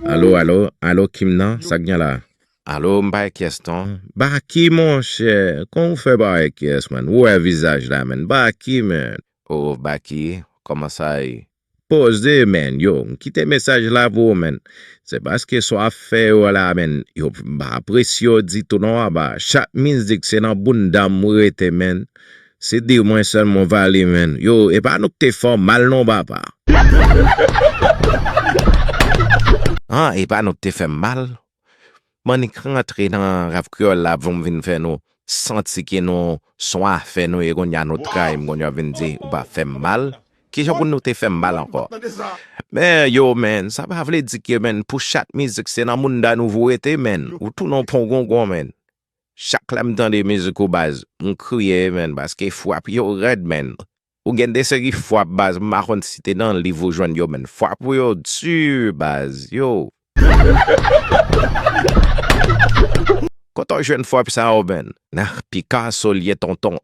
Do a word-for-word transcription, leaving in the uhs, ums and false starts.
Alo, alo, alo, Kim nan, sa k gen la? Alo, m pa wè kyès non. Baki, monchè, kòman w fè pa wè kyès, man? Ou wè vizaj la, man. Baki, man. O, Baki, kòman sa ye? Poze, man, yo, m kite mesaj la pou ou, man. Se paske sa w ap fè yo la, man, yo, m pa apresye yo ditou non, apa. Chak mizik se nan bounda m rete, man. Se di mwen sèlman w vale, man. Yo, e pa nou k te fè w mal non, papa. Ah, e pa nou k te fè m mal. Mannik rantre nan rap kreyòl la pou m vin fè nou santi ke nou se yon afè nou ye, kounye a nou trayi m, kounye a vin di ou pa fè m mal. Kijan pou nou te fè m mal ankò? Men yo, man, sa pa vle di ke, man, pou chak mizik se nan bounda nou vou rete, man. Ou tounen yon pon gongon, man. Chak lè m tande mizik ou, baz, m kriye, man, paske frap yo rèd, man. Ou gen de seri frap, baz, m pa konn si te nan liv ou jwenn yo, man. Frap ou yo di, baz, yo. Kote w jwenn frap sa yo, man? Nan Picasso l ye, tonton.